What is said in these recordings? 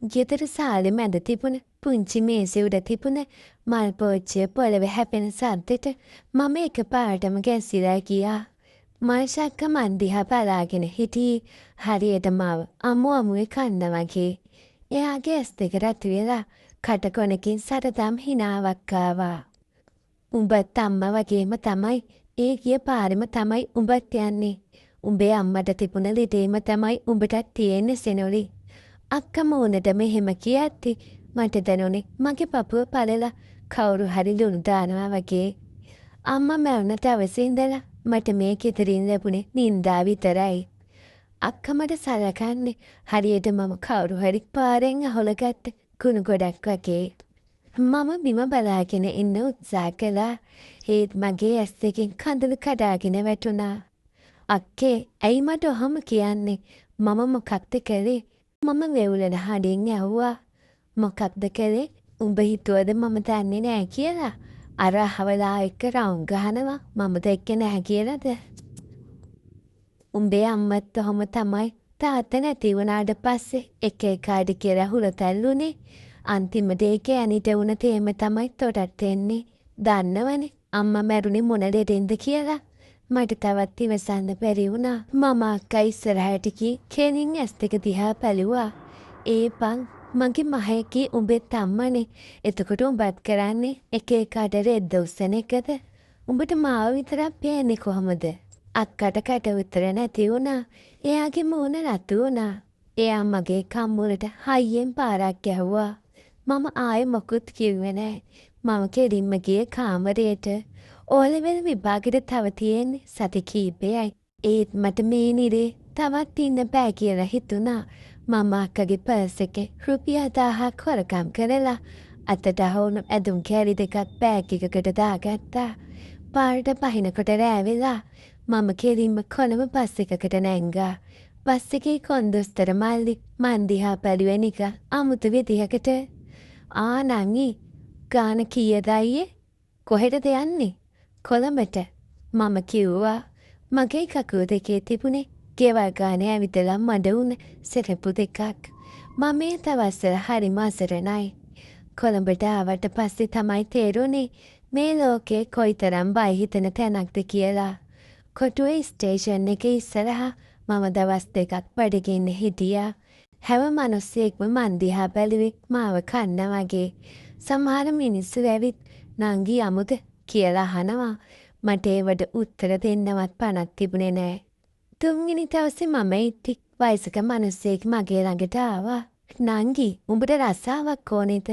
ගෙදර සාලේ මැද තිබුණ පුංචි මේසෙ උඩ තිබුණ මල් පෝච්චිය පොළවේ හැපෙන සද්දෙට මම එකපාරටම ගැසිලා ගියා. මල්ෂක්ක මං දිහා බලාගෙන හිටියේ හරියට මාව අමු අමුවේ කන්න වගේ. එයාගේ ඇස් දෙක රතු වෙලා කට කොනකින් සරදම් හිනාවක් ආවා. උඹත් අම්මා වගේම තමයි. ඒ ගිය පාරෙම තමයි උඹත් යන්නේ. උඹේ අම්මට තිබුණ ලෙඩේම තමයි උඹටත් තියෙන්නේ සෙනොලි. අක්කා මූණට මෙහෙම කියද්දි මට දැනුනේ මගේ පපුව පළලා කවුරු හරි ලුණු දානවා වගේ. අම්මා මැරුණ දවසේ ඉඳලා මට මේ ගෙදරින් ලැබුණේ නින්දා විතරයි. අක්කා මට සලකන්නේ හරියට මම කවුරු හරි පාරෙන් අහුලගත්ත කුණු ගොඩක් වගේ. මම බිම බලාගෙන ඉන්න උත්සාහ කළා. ඒත් මගේ ඇස් දෙකෙන් කඳුළු කඩාගෙන වැටුණා. අක්කේ, ඇයි මට ඔහොම කියන්නේ? මම මොකක්ද කළේ? මම වෙවුලන හඬින් ඇහුවා. මොකක්ද කළේ? උඹ හිතුවද මම දන්නේ නෑ කියලා? අර අහවලා එක්ක රවුම් ගහනවා මම දැක්කේ නැහැ කියලාද? උඹේ අම්මත් ඔහොම තමයි තාත්තා නැති වුණාට පස්සේ එක එකාට කියලා හුරතල් වුණේ. අන්තිමට ඒ ගෑණිට වුණ තේම තමයි තොටත් එන්නේ. දන්නවනේ අම්මා මැරුණේ මොන ලෙඩෙන්ද කියලා. මට තවත් ඉවසන්න බැරි වුණා. මම අක්කා ඉස්සරහට ගිහින් කෙලින් ඇස් දෙක දිහා බැලුවා. ඒ බං, මගේ මහේකී උඹෙත් අම්මනේ. එතකොට උඹත් කරන්නේ එක එකාට රෙද්ද උස්සන එකද? උඹට මාව විතරක් පේන්නේ කොහොමද? අක්කට කට උත්තර නැති වුණා. එයාගේ මූණ රතු වුණා. එයා මගේ කම්මුලට හයියෙන් පාරක් ගැහුවා. මම ආයෙ මොකුත් කිව්වේ නෑ. මම කෙලින්ම ගියේ කාමරයට. ඕලෙවල් විභාගෙට තව තියෙන්නේ සති කීපයයි. ඒත් මට මේ නිරේ තවත් ඉන්න බෑ කියලා හිතුණා. මම අක්කගේ පර්ස් එකේ රුපියල් 1000ක් හොරකම් කරලා අතට අහුවුණු ඇඳුම් කෑලි දෙකක් බෑග් එකකට දාගත්තා. පාරට බහිනකොට රෑ වෙලා. මම කෙලින්ම කොළඹ බස් එකකට නැංගා. බස් එකේ කොන්දොස්තර මල්ලි මං දිහා බැලුවේ නිකන් අමුතු විදිහකට. ආ නංගි, ගාන කීයද අයියේ? කොහෙටද යන්නේ? කොළඹට. මම කිව්වා. මගේ කකුල් දෙකේ තිබුණේ ගෙවල් ගානේ ඇවිදලා මඩ වුණ සෙරෙප්පු දෙකක්. මම මේ දවස්වල හරිම අසරණයි. කොළඹට ආවට පස්සේ තමයි තේරුණේ මේ ලෝකේ කොයිතරම් බය හිතෙන තැනක්ද කියලා. කොටුවේ ස්ටේෂන් එකේ ඉස්සරහා මම දවස් දෙකක් බඩගින්න හිටියා. හැම මනුස්සයෙක්ම මං දිහා බැලුවේ මාව කන්න වගේ. සමහර මිනිස්සු ඇවිත් නංගි යමුද කියලා අහනවා. මට ඒවට උත්තර දෙන්නවත් පණක් තිබුණේ නෑ. තුන්වෙනි දවසේ මම ඉද්දි වයසක මනුස්සයෙක් මගේ ළඟට ආවා. නංගි, උඹට රස්සාවක් ඕනේද?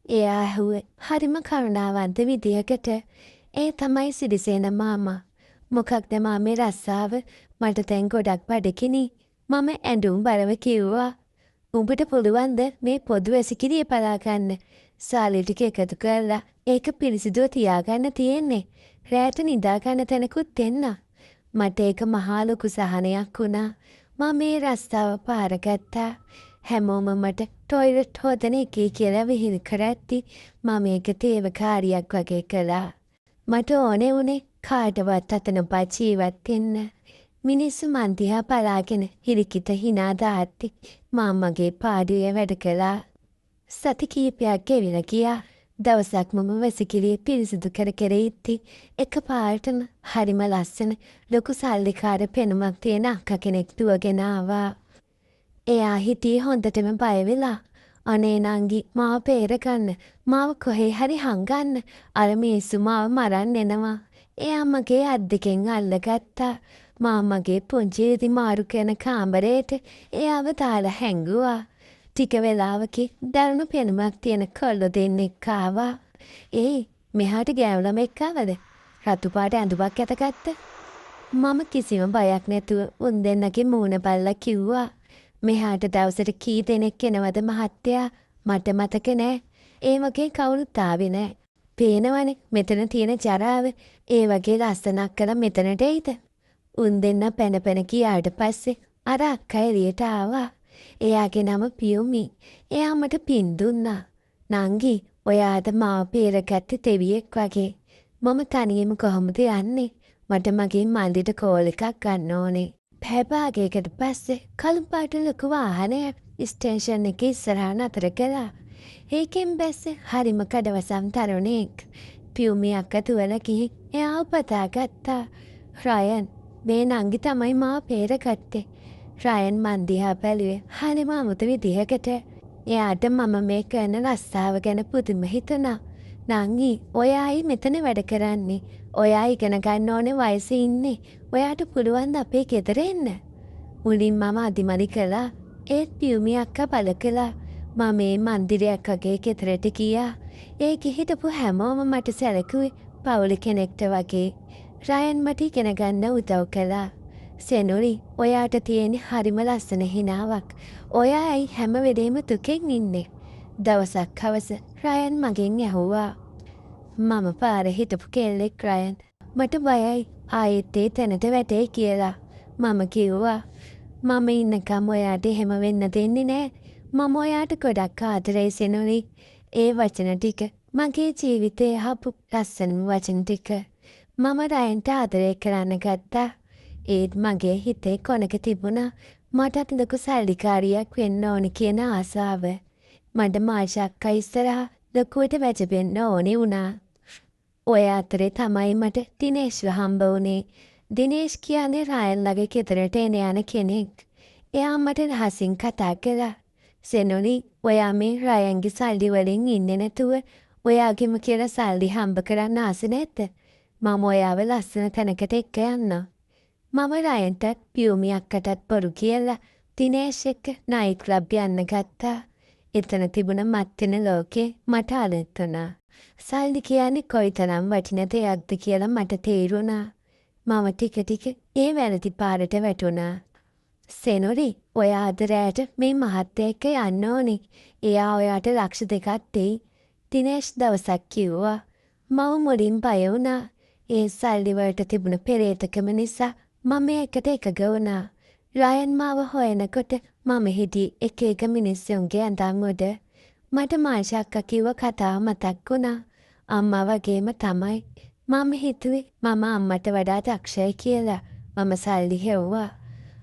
එයා ඇහුවේ හරිම කරුණාවන්ත විදිහකට. ඒ තමයි සිරිසේන මාමා. මොකක්ද මාමේ රස්සාව? මට දැන් ගොඩක් බඩගිනි. මම ඇඬුම් බරව කිව්වා. උඹට පුළුවන්ද මේ පොදු වැසිකිළිය පලා ගන්න? සල්ලි ටික එකතු කරලා ඒක පිරිසිදුව තියාගන්න තියෙන්නේ. රෑට නිදා ගන්න තැනකුත් දෙන්න. මට ඒක මහා ලොකු සහනයක් වුණා. මම මේ රස්සාව භාරගත්තා. හැමෝම මට ටොයිලට් හොදන එකේ කියලා විහිළු කරද්දි මම ඒක දේවකාරියක් වගේ කළා. මට ඕනේ වුණේ කාටවත් අත නොපා ජීවත් වෙන්න. මිනිස්සු මං දිහා බලාගෙන හිරිකිත හිනා දාද්දි මං මගේ පාඩුවේ වැඩ කළා. සති කීපයක් ගෙවිලා ගියා. දවසක් මම වැසිකිළිය පිරිසිදු කර කර ඉද්දි එකපාරටම හරිම ලස්සන ලොකු සල්ලිකාර පෙනුමක් තියෙන අක්කා කෙනෙක් දුවගෙන ආවා. එයා හිටියේ හොඳටම බය වෙලා. අනේ නංගි, මාව බේරගන්න. මාව කොහේ හරි හංගන්න. අර මිනිස්සු මාව මරන්න එනවා. එයා මගේ අත් දෙකෙන් අල්ලගත්තා. මම මගේ පුංචි රෙදි මාරු කරන කාමරේට එයාව දාලා හැංගුවා. ටික වෙලාවකින් දරුණු පෙනුමක් තියෙන කොල්ලෝ දෙන්නෙක් ආවා. ඒයි, මෙහාට ගෑනු ළමෙක් ආවද? රතු පාට ඇඳුමක් ඇඳගත්ත. මම කිසිම බයක් නැතුව උන් දෙන්නගේ මූණ බලලා කිව්වා. මෙහාට දවසට කී දෙනෙක් එනවද මහත්තයා? මට මතක නෑ. ඒ වගේ කවුරුත් ආවේ නෑ. පේනවනේ මෙතන තියෙන ජරාව. ඒ වගේ ලස්සනක් කළා මෙතනට එයිද? උන් දෙන්න පැන පැන ගියාට පස්සේ අර අක්කා එළියට ආවා. එයාගේ නම පියුමි. එයා මට පින් දුන්නා. නංගි, ඔයාට මාව බේරගත්තේ දෙවියෙක් වගේ. මම තනියම කොහොමද යන්නේ? මට මගේ මල්ලිට කෝල් එකක් ගන්න ඕනේ. පැය භාගයකට පස්සේ කළු පාට ලොකු වාහනයක් ස්ටේෂන් එකේ ඉස්සරහා නතර කළා. ඒකෙන් බැස්සේ හරිම කඩවසම් තරුණයෙක්. පියුමි අක්කා දුවලා ගිහින් එයාව පතා ගත්තා. රයන්, මේ නංගි තමයි මාව බේරගත්තේ. රයන් මං දිහා බැලුවේ හරිම අමුතු විදිහකට. එයාට මම මේ කරන රස්සාව ගැන පුදුම හිතුණා. නංගි, ඔයා ඇයි මෙතන වැඩ කරන්නේ? ඔයා ඉගෙන ගන්න ඕනේ වයසේ ඉන්නේ. ඔයාට පුළුවන් ද අපේ ගෙදර එන්න? මුලින් මම අදිමදි කළා. ඒත් පියුමි අක්කා බල කළා. මම මේ මන්දිරි අක්කගේ ගෙදරට ගියා. ඒකෙ හිටපු හැමෝම මට සැලකුවේ පවුලේ කෙනෙක්ට වගේ. රයන් මට ඉගෙන ගන්න උදව් කළා. සෙනුරි, ඔයාට තියෙන හරිම ලස්සන හිනාවක්. ඔයා ඇයි හැම වෙලේම දුකෙන් ඉන්නේ? දවසක් හවස රයන් මගෙන් ඇහුවා. මම පාර හිටපු කෙල්ලෙක් රයන්. මට බයයි ආයෙත් ඒ තැනට වැටෙයි කියලා. මම කිව්වා. මම ඉන්නකම් ඔයාට එහෙම වෙන්න දෙන්නේ නෑ. මම ඔයාට ගොඩක් ආදරෙයි සෙනුරි. ඒ වචන ටික මගේ ජීවිතේ අහපු ලස්සනම වචන ටික. මම රයන්ට ආදරය කරන්න ගත්තා. ඒත් මගේ හිතේ කොනක තිබුණා මටත් ලොකු සල්ලිකාරියක් වෙන්න ඕනි කියන ආසාව. මට මාෂා අක්කා ඉස්සරහා ලොකුවට වැජඹෙන්න ඕනි වුණා. ඔය අතරේ තමයි මට දිනේශ්ව හම්බ වුණේ. දිනේෂ් කියන්නේ රයන්ලගේ ගෙදරට එන යන කෙනෙක්. එයා මට රහසින් කතා කළා. සෙනුරි, ඔයා මේ රයන්ගේ සල්ලි වලින් ඉන්නේ නැතුව ඔයාගෙම කියලා සල්ලි හම්බ කරන්න ආස නැද්ද? මම ඔයාව ලස්සන තැනකට එක්ක යන්නම්. මම රයන්ටත් පියුමි අක්කටත් බොරු කියලා දිනේෂ් එක්ක නයිට් ක්ලබ් යන්න ගත්තා. එතන තිබුණ මත් වෙන ලෝකේ මට අලුත් වුණා. සල්ලි කියන්නේ කොයිතරම් වටින දෙයක්ද කියලා මට තේරුණා. මම ටික ටික ඒ වැරදි පාරට වැටුණා. සෙනුරි, ඔයා අද රෑට මේ මහත්තයා එක්ක යන්න ඕනේ. එයා ඔයාට 2 ලක්ෂ දෙයි. දිනේෂ් දවසක් කිව්වා. මම මුලින් බය වුණා. ඒ සල්ලි වලට තිබුණ පෙරේතකම නිසා මම ඒකට එකඟ වුණා. රයන් මාව හොයනකොට මම හිටියේ එක එක මිනිස්සුන්ගේ ඇඳන් උඩ. මට මාෂා අක්කා කිව්ව කතාව මතක් වුණා. අම්මා වගේම තමයි. මම හිතුවේ මම අම්මට වඩා දක්ෂයි කියලා. මම සල්ලි හෙව්වා.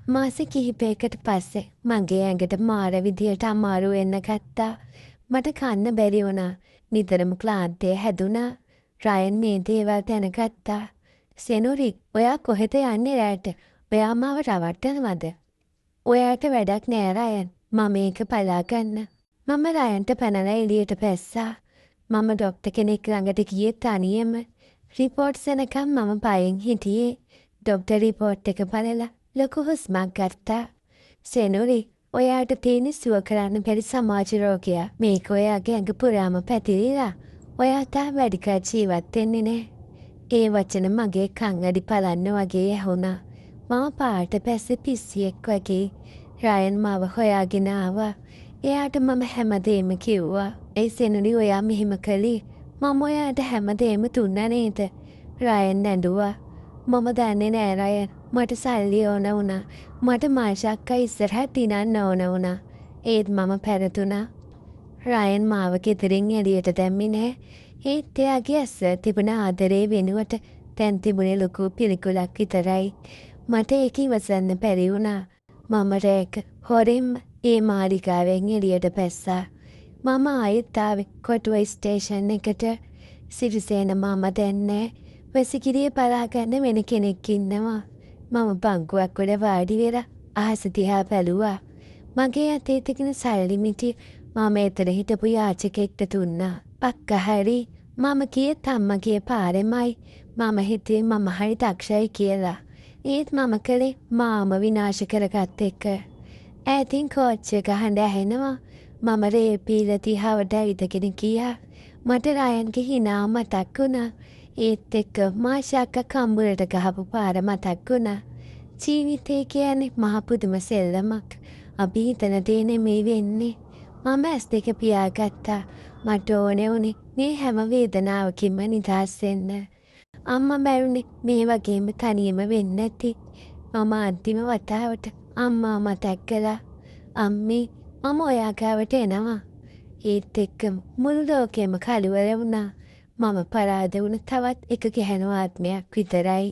මාස කිහිපයකට පස්සේ මගේ ඇඟට මාර විදියට අමාරු වෙන්න ගත්තා. මට කන්න බැරි වුණා. නිතරම ක්ලාන්තය හැදුනා. රයන් මේ දේවල් දැනගත්තා. සෙනුරි, ඔයා කොහෙද යන්නේ රෑට? ඔයා මාව රවට්ටනවද? ඔයාට වැඩක් නෑ රයන්. මම ඒක බලා ගන්න. මම රයන්ට පැනලා එළියට බැස්සා. මම ඩොක්ටර් කෙනෙක් ළඟට ගියේ තනියම. රිපෝට්ස් එනකම් මම බයෙන් හිටියේ. ඩොක්ටර් රිපෝට් එක බලලා ලොකු හුස්මක් ගත්තා. සෙනුරි, ඔයාට තියෙන සුව කරන්න බැරි සමාජ රෝගයක්. මේක ඔයාගේ ඇඟ පුරාම පැතිරිලා. ඔයා තාම වැඩි කල් ජීවත් වෙන්නේ නෑ. ඒ වචන මගේ කන් අඩි පලන්න වගේ ඇහුණා. මම පාරට බැස්සේ පිස්සියෙක් වගේ. රයන් මාව හොයාගෙන ආවා. එයාට මම හැමදේම කිව්වා. ඇයි සෙනුරි ඔයා මෙහෙම කළේ? මම ඔයාට හැමදේම දුන්නා නේද? රයන් ඇඬුවා. මම දන්නේ නෑ රයන්. මට සල්ලි ඕන වුණා. මට මාෂා අක්කා ඉස්සරහා දිනන්න ඕන වුණා. ඒත් මම පැරදුනා. රයන් මාව ගෙදරින් එළියට දැම්මේ නෑ. ඒත් එයාගේ ඇස්වල තිබුණ ආදරේ වෙනුවට දැන් තිබුණේ ලොකු පිළිකුලක් විතරයි. මට ඒක ඉවසන්න බැරි වුණා. මම රෑක හොරෙන්ම ඒ මාලිගාවෙන් එළියට බැස්සා. මම ආයෙත් ආවේ කොටුව ස්ටේෂන් එකට. සිරිසේන මාමා දැන් නෑ. වැසිකිළිය බලා ගන්න වෙන කෙනෙක් ඉන්නවා. මම බංකුවක් උඩ වාඩි වෙලා අහස දිහා බැලුවා. මගේ අතේ තිබුණ සල්ලි මිටි මම එතන හිටපු යාචකෙක්ට දුන්නා. පක්ක හරි, මම ගියෙත් අම්මා ගිය පාරෙමයි. මම හිතුවේ මම හරි දක්ෂයි කියලා. ඒත් මම කළේ මාවම විනාශ කරගත්ත එක. ඈතින් කෝච්චියක හඬ ඇහෙනවා. මම රේල් පීල දිහාවට ඇවිදගෙන ගියා. මට රයන්ගේ හිනාව මතක් වුණා. ඒත් එක්ක මාෂා අක්කා කම්බුලට ගහපු පාර මතක් වුණා. ජීවිතේ කියන්නේ මහ පුදුම සෙල්ලමක්. අපි හිතන දේ නෙමෙයි වෙන්නේ. මම ඇස් දෙක පියාගත්තා. මට ඕනේ වුණේ මේ හැම වේදනාවකින්ම නිදහස් වෙන්න. අම්මා මැරුණේ මේ වගේම තනියම වෙන්න ඇති. මම අන්තිම වතාවට අම්මා මතක් කළා. අම්මේ, මම ඔයා ගාවට එනවා. ඒත් එක්කම මුළු ලෝකෙම කළුවර වුණා. මම පරාද වුණ තවත් එක ගැහැණු ආත්මයක් විතරයි.